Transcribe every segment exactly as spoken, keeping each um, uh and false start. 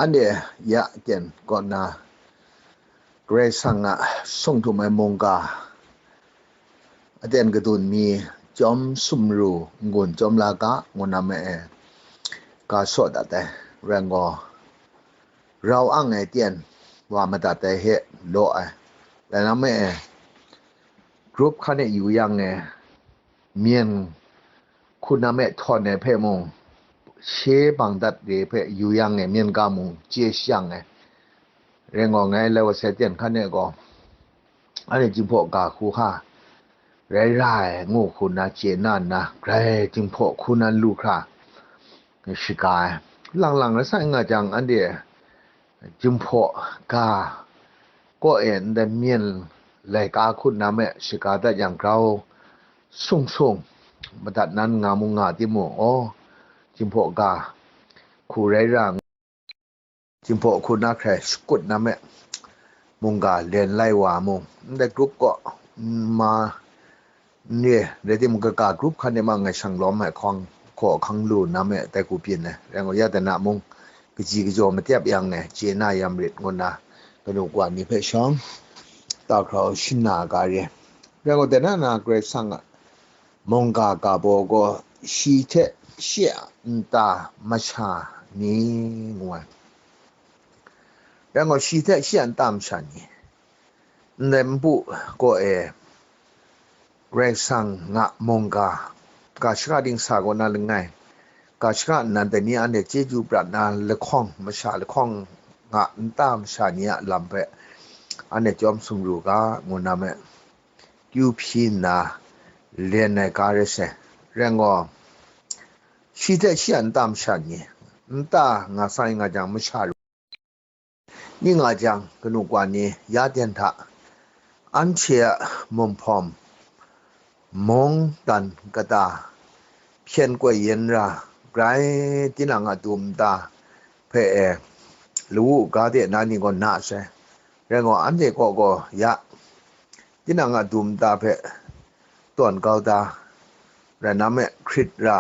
Anhte ya ten kaw na Karai Kasang a sung htum ai mungga aten kadun mi chyawm sumru n-gun chyawm la ga ngu na me e, ga saw dat ai rai gaw, rau ang ai ten wa madat ai he law ai. Rai na me e, group hkan e yu yang e, myen hkun na me htawn ai hpe mung, she bang dat re hpe yu yang e, myen ga mung chye shang ai. Rai gaw, ngai lai wa sai ten hkan e gaw, anhte Jinghpaw ga hku hka rai ra ai ngu hku nna chye na nna, grai Jinghpaw hku na lu hkra shaga ai. Lang lang rai sa nga jang, anhte Jinghpaw ga kaw e ndai myen laika hkun na me shaga dat yang grau sung sung madat nan nga mung nga timung, aw, Jinghpaw ga hku rai ra, Jinghpaw hku na hkrai shakut na me mungga len lai wa mung, ndai group kaw n ma n re, rai timung, kaga group hkan e ma ngai shang lawm ai hkawng hkaw hkang lu na me tai ku byin ai. Rai ngu ya, dana mung kaji kajaw matep yang e, chye na yam rit ngu nna kanu kawa ni hpe shawng tau hkrau shana ga re. Rai ngu, dana na Karai Kasang a mungga ga baw gaw shi hte shi a nta masha ni ngu ai. Rai ngu, shi hte shi a nta masha ni, ndai npu kaw e Karai Kasang a mungga, ga shaka dingsa kaw na langai, ga shaka nnan dai ni anhte chyeju prat na lahkawng, masha lahkawng a nta masha ni a lam hpe anhte chyawm sumru ga ngu na me, kyu hpyi nna len ai ga rai sai. Rai gaw, shi hte shi a nta masha ni, nta nga sa nga jang masha ru ni nga jang, kanu kawa ni ya ten hta anhte a mumhpawm mung dan kata hpyen koi yen ra, grai tinang a dum nta hpe e lawu ga de na ni gaw na sai. Rai gaw, anhte kaw gaw ya tinang a dum nta hpe tawn kau da, rai na me, hkrit ra,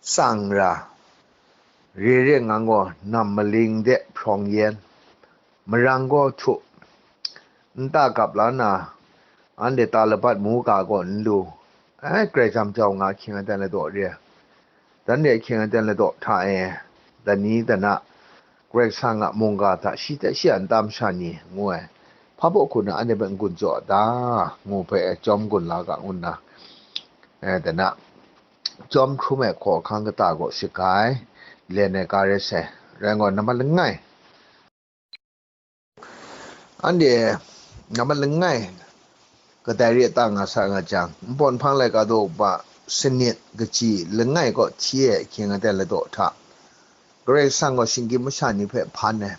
tsang ra, re re ngang gaw nam maling de hprawng yen, marang gaw htu, nta gap la na, anhte ta labat mu ga gaw n lu, ai, Karai jam jau nga ahkying aten ladaw re. Dan re ahkying aten ladaw hta e, dani dana Karai Kasang a mungga hta shi hte shi a nta masha ni ngu ai, hpa baw hku na anhte hpe n-gun jaw da, ngu hpe e, chyawm gun la ga ngu nna, e, dana chyawm hkrum ai hkaw hkang kata gaw shaga ai, len ai ga rai sai. Rai gaw, nambat langai, anhte nambat langai kadai re ta nga sa nga jang, npawt nhpang laika daw ba sanit kaji langai kaw hti e ahkying aten ladaw hta, Karai Kasang gaw shinggyim masha ni hpe hpan ai.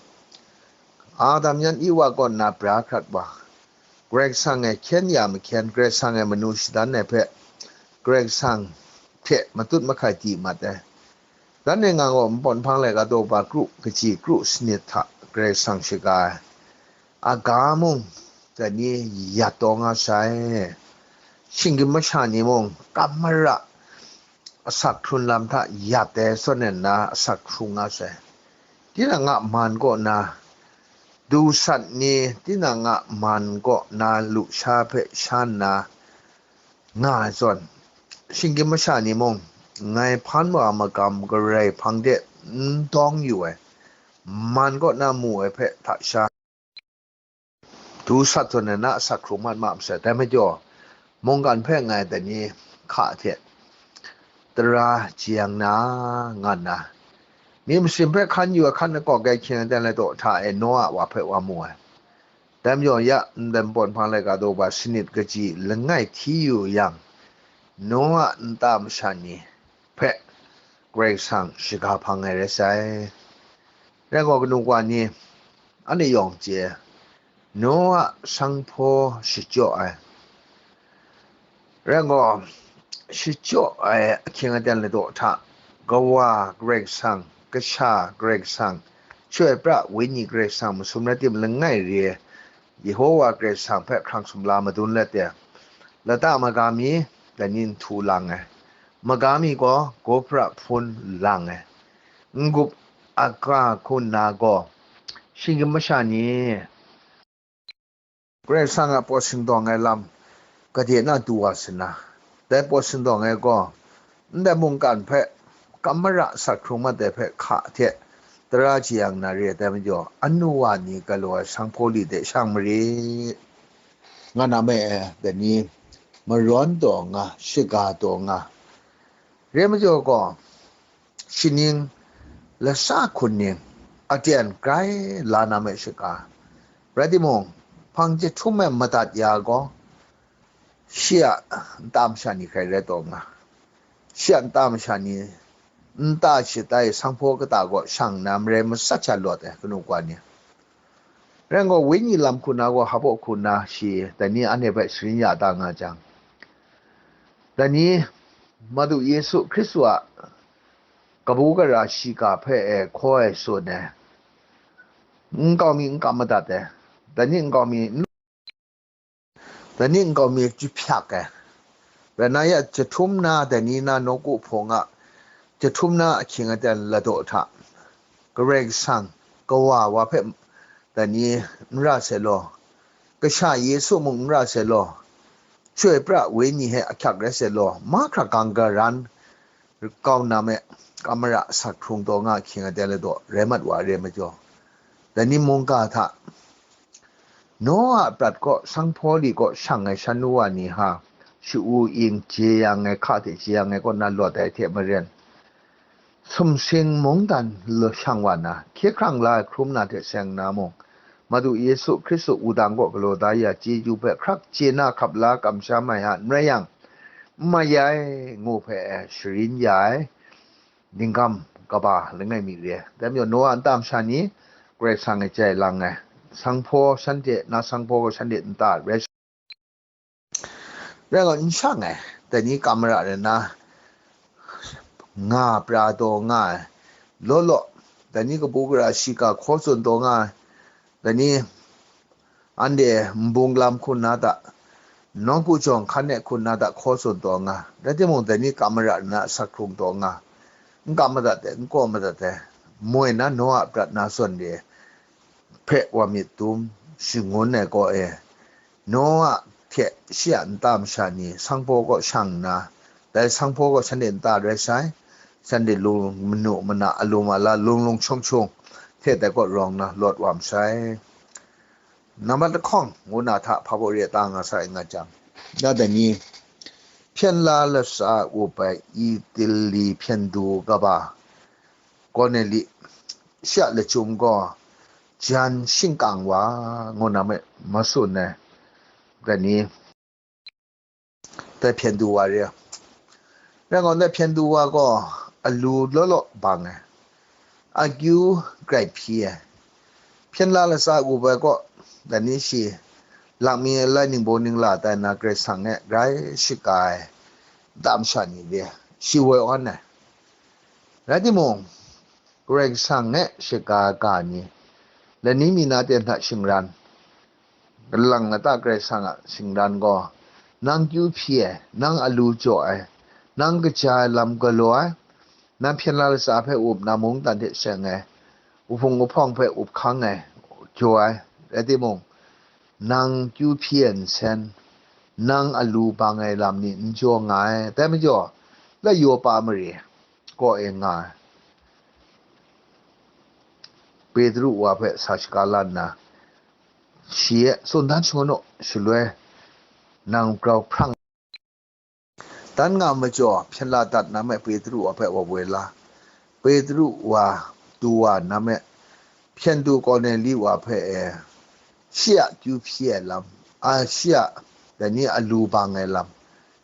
Adam yan Ewa kaw nna bra hkrat wa, Karai Kasang e hkyen ya mahkyen, Karai Kasang e manu shadan ai hpe, Karai Kasang hte matut mahkai di mat ai. Dan e nga gaw, npawt nhpang laika daw ba kru kaji kru sanit hta Karai Kasang shaga ai. Aga mung dai ni yat taw nga sai. Shinggyim masha ni mung kam mara asak hkrun lam hta yat ai zawn e nna asak hkrung nga sai. Tinang a man kaw na du sat ni, tinang a man kaw na lusha hpe sha nna nga ai zawn, shinggyim masha ni mung ngai hpan wa ai magam garai hpang de n dawng yu ai, man kaw na mu ai hpe hta sha du sat zawn e na asak hkrung mat ma masai. Dai majaw, mungkan hpe ngai dai ni hka hte tara jang na nga nna, mi masin hpe hkan yu ai hkan lakawk ai hkying aten ladaw hta e Noa wa hpe wa mu ai. Dai majaw, ya ndai npawt nhpang laika daw ba sanit kaji langai hti yu yang, Noa nta masha ni hpe Karai Kasang shaga hpang ai rai sai. Rai gaw, kanu kawa ni, anhte yawng chye, Noa sanghpaw shachyaw ai. Rai gaw, shachyaw ai ahkying aten ladaw hta, Kawa Karai Kasang, Kasha Karai Kasang, Chyoi pra Wenyi Karai Kasang masum rai tim langai re, Yehowa Karai Kasang hpe hkrang sumla madun let e, lata maga mi dai ni nhtu lang ai, maga mi gaw gawpra hpun lang ai, n-gup a ga hku nna gaw, shinggyim masha ni Karai Kasang a pawt sindawng ai lam gade na du wa sa na, dai pawt sindawng ai gaw, ndai mungkan hpe kam mara sat hkrung mat ai hpe hka hte tara jeyang na re ai majaw, anu wa ni galaw ai sanghpaw li de shang marit, nga na me e, dai ni marawn taw nga, shaga taw nga, re majaw gaw, shining lasa hkun ning aten grai la na me shaga, rai timung, hpang jahtum e madat ya gaw, shi a nta masha ni hkrai rai taw nga, shi a nta masha ni nta shatai sanghpaw kata gaw shang nna marai masat sha lawt ai kanu kwa ni. Rai gaw, wenyi lam hku na gaw, hpabaw hku na shi dai ni anhte hpe sharin ya da nga jang, dai ni Madu Yesu Hkristu a kabu gara shiga hpe e hkaw ai tsun ai, nkau mi n kam madat ai, dai ni nkau mi n dai ni nkau mi jahpyak ai, rai na ya, jahtum na dai ni na nawku hpawng a jahtum na ahkying aten ladaw hta, Karai Kasang Kawa wa hpe dai ni n ra sai law, Kasha Yesu mung n ra sai law, Chyoi pra Wenyi hte ahkyak rai sai law, mahkra gang garan kau na me, kam mara sat hkrung taw nga ahkying aten ladaw rai mat wa re majaw, dai ni mungga hta, Noa a prat kaw sanghpaw li kaw shang ai shan nu wa ni ha, sha-u ing je yang ai, hka hte je yang ai kaw na lawt ai hte maren, sumsing mungdan shang wa na, hkye hkrang la ai hkrum na hte seng na mung, Madu Yesu Hkristu wudang kaw galaw da ya chyeju hpe hkrak chye na hkap la kamsham ai a n rai yang, n mai ya ai, ngu hpe e sharin ya ai, ningkam kaba langai mi re ai. Dai majaw, Noa a nta masha ni Karai Kasang e jai lang ai, sanghpaw shanhte, na sanghpaw gaw shanhte nta rai, rai gaw, n shang ai, dai ni kam mara rai na, nga pra taw nga ai, law law, dai ni kabu gara shiga hkaw tsun taw nga ai, dai ni anhte nbung lam hku na hta, nawku jawng hkan e hku na hta hkaw tsun taw nga, rai timung, dai ni kam mara rai na sat hkrung taw nga, n kam madat ai, n kaw madat ai, moi na Noa a prat na zawn re ai hpe wa myit dum shangun ai kaw e, Noa hte shi a nta masha ni sanghpaw kaw shang nna, dai sanghpaw gaw shanhte nta rai sai, shanhte lu manu mana, alu mala, lung lung shung shung hte dai kaw rawng na lawt wa masai. Nambat lahkawng ngu na hta hpa baw re ta nga sai nga jang, na dai ni, hpyen la latsa up ai Itali hpyen du kaba Korneli, shi a lachyum gaw jan shingkang wa ngu na me, matsun ai, dai ni, dai hpyen du wa re ai. Rai gaw, dai hpyen du wa gaw alu law law bang ai, akyu grai hpyi ai, hpyen la latsa up ai kaw, dai ni shi lakmi lai ningbaw ningla tai na Karai Kasang e grai shaga ai, dam sha ni re, shi woi awn ai. Rai timung, Karai Kasang e shaga ga ni, lani mi na ten hta shingran, kalang lata Karai Kasang a shingran gaw, nang kyu hpyi ai, nang alu jaw ai, nang kaja ai lam galaw ai, nang hpyen la latsa hpe up na mungdan hte seng ai, uhpung uhpawng hpe up hkang ai, jaw ai, rai timung, nang kyu hpyi ai nsen, nang alu bang ai lam ni n jaw nga ai, dai majaw, la Yopa mare kaw e nga ai Petru wa hpe sa shaga la nna, shi e tsun dan shangun u, shaloi nang grau hprang. Dan nga majaw, hpyen la dat na me Petru wa hpe wa woi la, Petru wa du wa na me, hpyen du Korneli wa hpe e, shi a kyu hpyi ai lam, a, shi a dai ni alu bang ai lam,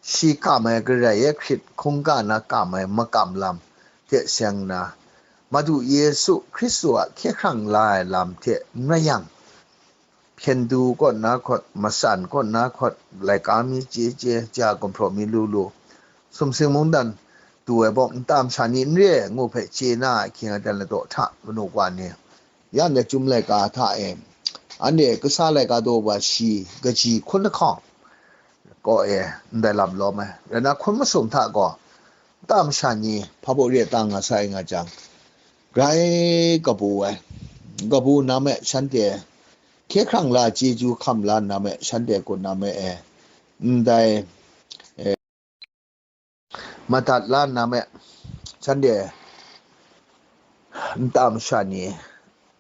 shi kam ai Karai e hkrit hkungga na kam ai makam lam hte seng nna, Madu Yesu Hkristu a hkye hkrang la ai lam hte n rai yang, hpyen du kaw na hkawt, matsan kaw na hkawt, laika mi chye chye, ja gumhpraw mi lu lu, sumsing mungdan du ai bawng nta masha ni n re ai ngu hpe chye na ai ahkying aten ladaw hta, manu kawa ni, ya ndai chyum laika hta e, anhte kasa laika daw wa shi kaji hkun lahkawng kaw e ndai lam lawm ai, rai na hkun masum hta gaw, nta masha ni hpa baw re ta nga sai nga jang, grai kabu ai, kabu nam e shanhte hkye hkrang la chyeju hkam la nam e shanhte kun nam e, ndai, e, madat la nam e shanhte nta masha ni,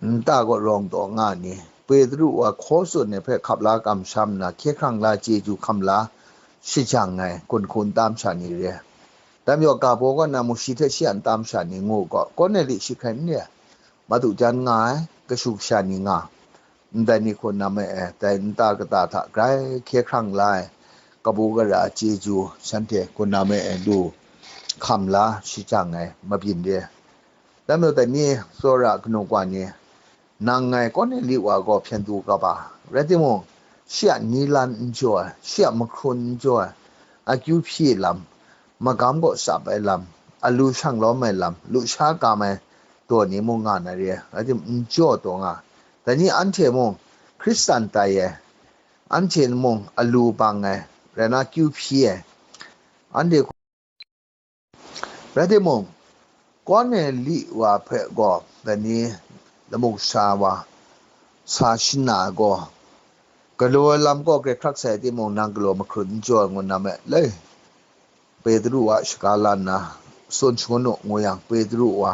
nta gaw rawng taw nga ni, Petru wa hkaw tsun ai hpe hkap la kamsham nna, hkye hkrang la chyeju hkam la shajang ai, kun hku nta masha ni re. Dai majaw, ga baw kaw na mung shi hte shi a nta masha ni ngu gaw, Korneli shi hkrai n re ai, madu jan nga ai, kashu kasha ni nga, ndai ni hku nam e, dai nta kata hta grai hkye hkrang la ai, kabu gara chyeju shanhte hku nam e, lu hkam la shajang ai mabyin re. Dai majaw, dai ni tsawra kanu wa ni, nang ngai Korneli wa gaw hpyen du kaba, rai timung, shi a ni lan n jaw ai, shi a mahkrun n jaw ai, akyu hpyi lam, magam gaw tsap ai lam, alu shang lawm ai lam, lusha kam ai daw ni mung nga na re ai, rai timung, n jaw taw nga. Dai ni anhte mung Hkristan tai ai, anhte mung alu bang ai, rai na akyu hpyi ai, anhte Rai timung, Korneli wa hpe gaw dai ni lamu kasa wa sa shana ai gaw, galaw ai lam gaw grai hkrak sai timung, nang galaw mahkrun n jaw ai ngu nam e, le, Petru wa shaga la nna, tsun shangun u ngu yang, Petru wa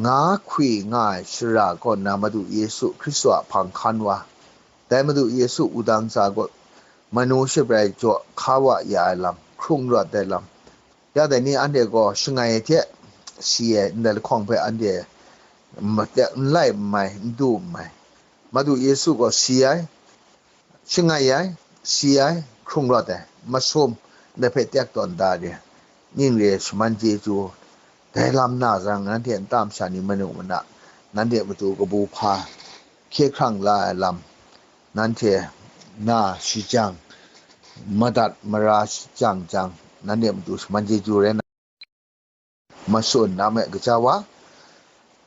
nga hkwi nga ai shara kaw na Madu Yesu Hkristu a hpang hkan wa, dai Madu Yesu wudang tsa gaw manu shabrai jaw hka wa ya ai lam, hkrung rawt ai lam, ya dai ni anhte gaw shangai ai hte si ai, ndai lahkawng hpe anhte n lai n mai, n du n mai. Madu Yesu gaw si ai, shangai ai, si ai, hkrung rawt ai, masum, ndai hpe tek tawn da re, ning re shaman chyeju, dai lam na zawn, nanhte nta masha ni manu mana, nanhte matu kabu hpa hkye hkrang la ai lam, nanhte na shajang, madat mara shajang jang, nanhte matu shaman chyeju rai na, matsun nam e, gaja wa,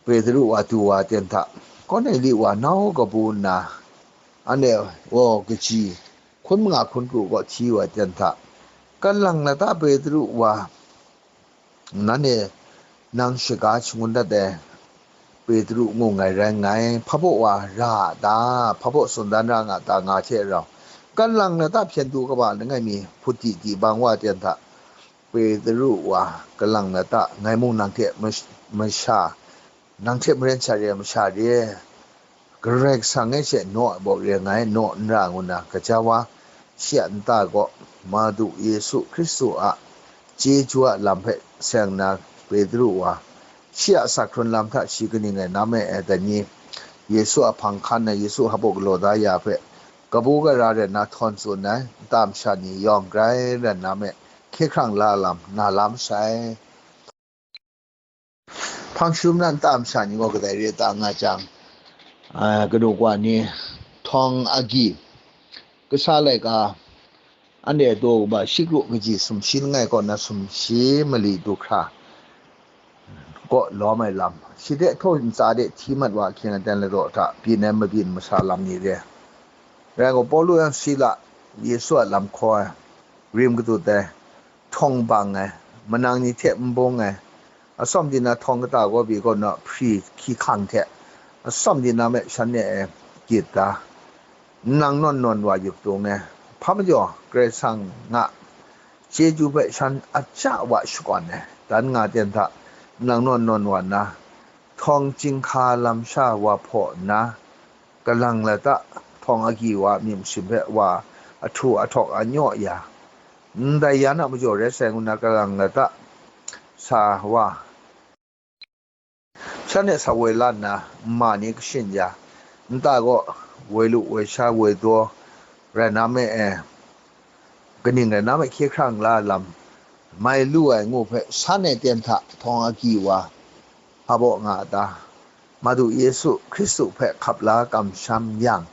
Petru wa du wa ten hta, Korneli wa nau kabu nna, anhte gaw kaji hkun manga hkun kru kaw hti wa ten hta, kalang lata Petru wa, nanhte nang shaga shangun dat ai Petru ngu ngai rai nngai, hpa baw wa ra a ta, hpa baw tsun dan ra nga ta, nga hte rau, kalang lata hpyen du kaba langai mi hput di di bang wa ten hta, Petru wa, kalang lata, ngai mung nang hte mash-, masha, nang hte maren sha re ai masha re, Karai Kasang e she naw ai baw re ai ngai, naw n ra ngu na, gaja wa, shi a nta gaw Madu Yesu Hkristu a chyeju a lam hpe seng na, Petru wa, shi a asak hkrun lam hta shi kaning rai na me ai, dai ni Yesu a hpang hkan ai, Yesu hpa baw galaw da ya hpe, kabu gara rai nna htawn tsun ai, nta masha ni yawng grai rai na me, hkye hkrang la lam, na la masai. Hpang shum na nta masha ni gaw kadai re ta nga jang, a, kanu wa ni, htawng agyi, kasa laika, anhte daw kaba shi kru kaji sumshi langai kaw na sumshi mali du hkra kaw lawm ai lam, shi hte htaw ntsa de hti mat wa ahkying aten ladaw hta byin ai mabyin masha lam ni re. Rai gaw, Pawlu yang Sila, Yesu a lam hkaw ai, rim katut ai, htawng bang ai, manang ni hte n bung ai, atsawm di na htawng kata kaw pyi kaw na hpri hkying hte, atsawm di na me shan e ai gyit da, nlang nawn nawn wa yup tung ai, hpa majaw Karai Kasang a chyeju hpe shan aja wa shakawn ai, dan nga ten hta, nlang nawn nawn wa nna, htawng chyinghka lam sha wa hpaw nna, kalang lata, htawng agyi wa myit masin hpe wa ahtu ahtawk anyaw ya, ndai yan a majaw rai sai ngu na, kalang lata sa wa, shan e sa woi la nna, nma ni kashin ya, nta gaw woi lu woi sha woi daw rai na me e, kaning rai na me hkye hkrang la lam, mai lu ai ngu hpe shan e ten hta htawng agyi wa, hpa baw nga a ta? Madu Yesu Hkristu hpe hkap la kamsham yang,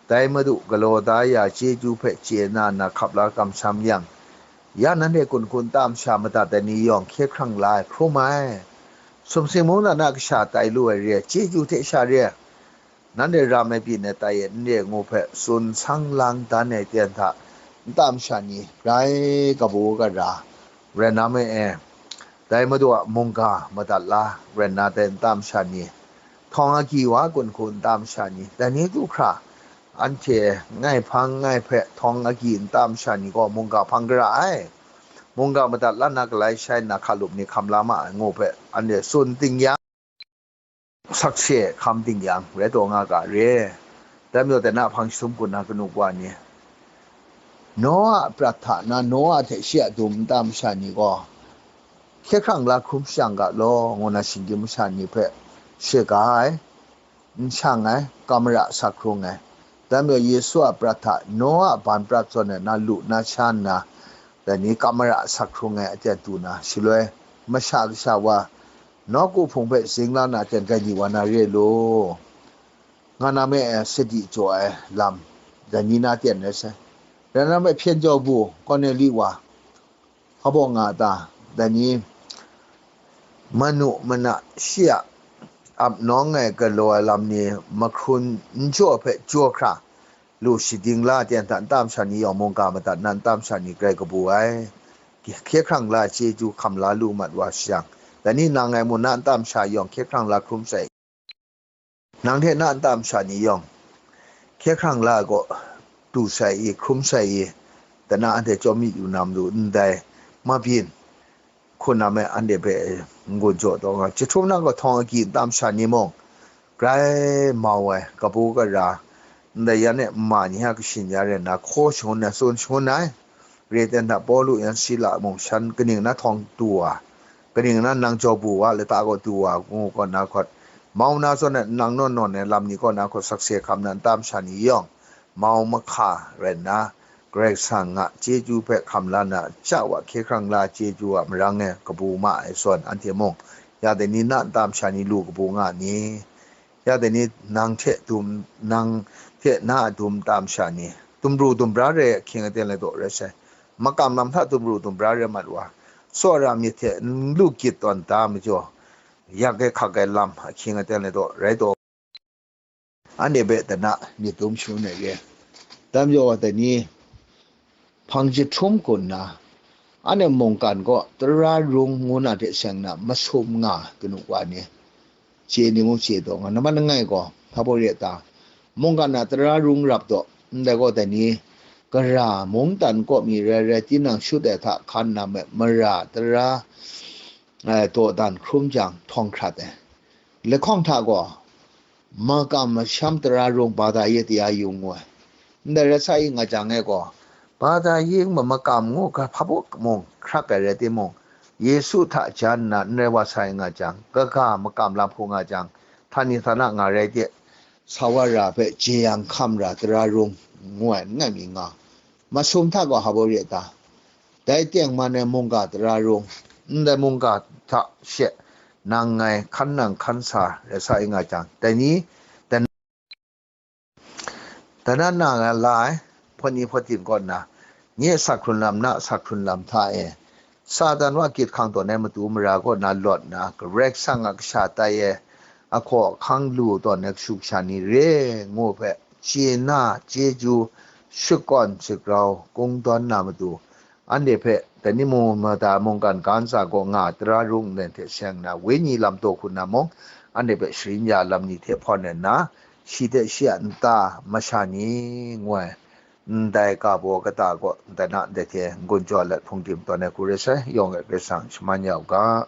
dai Madu galaw da ya chyeju hpe chye na na hkap la kamsham yang, ya nanhte kun hku nta masha madat ai ni yawng hkye hkrang la ai hkrum ai. Sumsing mungdan a kasha tai lu ai re ai, chyeju hte sha re ai, nanhte ram ai byin ai tai e n re ngu hpe tsun sang lang dan ai ten hta, nta masha ni grai kabu gara rai na me e, Dai madu a mungga madat la rai nna, dai nta masha ni, htawng agyi wa kun hku nta masha ni, dai ni du hkra, anhte ngai hpang ngai hpe htawng agyi nta masha ni gaw mungga hpang gara ai, mungga madat la nna galai shai nna hkalup ni hkam la ma ai ngu hpe anhte tsun ting yang, sakse hkam ting yang, rai taw nga ga re. Dai majaw, dai na hpang jahtum kun na kanu wa ni, Noa a prat hta na Noa hte shi a dum nta masha ni gaw, hkye hkrang la hkrum shang ga law, ngu na shinggyim masha ni hpe shaga ai, n shang ai, kamara sa hkrung ai. Dai majaw, Yesu a prat hta Noa a ban prat zawn ai na lu na sha nna, dai ni kamara sa hkrung ai aten du na, shaloi Masha Kasha wa nawku hpung hpe zing la na aten grai ni wa na re law, nga na me ai sadi jaw ai lam, dai ni na aten rai sai. Rai na me hpyen jau bu, Korneli wa, hpa baw nga a ta? Dai ni manu mana shi a ap nawng ai galaw ai lam ni mahkrun n jaw hpe jaw hkra, lu shading la aten hta nta masha ni yawng mungga madat na nta masha ni grai kabu ai. Hkye hkrang la chyeju hkam la lu mat wa shang, dai ni nang ngai mu na nta masha yawng hkye hkrang la hkrum sai. Nang hte na nta masha ni yawng hkye hkrang la ai kaw du sai i, hkrum sai i, dana anhte chyawm myit yu na matu ndai mabyin hku na me anhte hpe n-gun jaw taw nga. Jahtum na kahtawng agyi nta masha ni mung, grai mau ai, kabu gara, ndai yan e nma ni a kashin ya rai nna, hkaw shangun ai, tsun shangun ai. Re ten hta Pawlu yan Sila mung shan kaning na htawng du wa, kaning na nang jau bu wa, lata kaw du wa, ngu kaw na hkawt, mau na zawn ai nang nawn nawn ai lam ni kaw na hkawt sakse hkam na nta masha ni yawng, mau mahka rai nna, Karai Kasang a chyeju hpe hkam la na, cha wa hkye hkrang la chyeju a marang e kabu ma ai zawn, anhte mung, ya dai ni na nta masha ni lu kabu nga ni? Ya dai ni nang hte dum, nang hte na a dum nta masha ni, dumru dumbra re ai ahkying aten lai taw rai sai. Makam lam hta dumru dumbra re mat wa, tsawra myit hte n lu gyit tawn da majaw, yak ai hkak ai lam ahkying aten lai taw rai taw, anhte hpe dana myit dum shangun ai re. Dai majaw wa dai ni, hpang jahtum kun na, anhte mungkan kaw tara rung ngu na hte seng na masum nga kanu wa ni, chye ni mung chye taw nga, namman langai gaw, hpa baw re ta? Mungkan a tara rung rap taw, ndai gaw dai ni, gara mungdan kaw mi rai rai, tinang shut ai hta hkan na me mara tara, eh, dawdan hkrum jang htawng hkrat ai. Lahkawng hta gaw, makam masham tara rung bada ye taya yung ngu ai. Ndai rai sa i nga jang e gaw, bada ye ma makam ngu ga hpa baw mung hkrak ai rai timung, Yesu hta jan nna n rai wa sa i nga jang, kaga makam lam hku nga jang, htani htana nga rai de, sawara hpe jeyang hkam ra tara rung ngu ai n ngai mi nga, masum hta gaw hpa baw re ta? Dai tengman ai mungga tara rung, ndai mungga hta she nang ngai hkan nang hkan sa rai sa i nga jang, dai ni, dan, dan na nga la ai, hpawt ni hpawt din kaw nna, nye a sak hkrun lam, na a sak hkrun lam hta e, Satan wa gyit hkang tawn ai matu mara kaw na lawt nna, Karai Kasang a kasha tai ai, ahkaw ahkang lu tawn ai kashu kasha ni re, ngu hpe, chye na, chyeju, shakawn, shagrau, kungdawn na matu, anhte hpe dai ni mung mada mungkan ga ntsa kaw nga tara rung nlen hte seng nna, wenyi lam taw hku na mung, anhte hpe sharin ya lam ni hte hpawn ai nna, shi hte shi a nta masha ni, ngu ai, ndai ga baw kata kaw, ndai na ndai hte n-gun jaw let hpungdim tawn ai hku rai sai, yawng e Karai Kasang shaman ya u ga.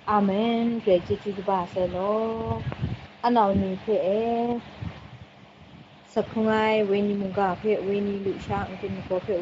Amen. Grai chyeju kaba sai law. Anau ni hpe e, sak hkrung ai wenyi mungga hpe, wenyi lusha n-gun majaw hpe,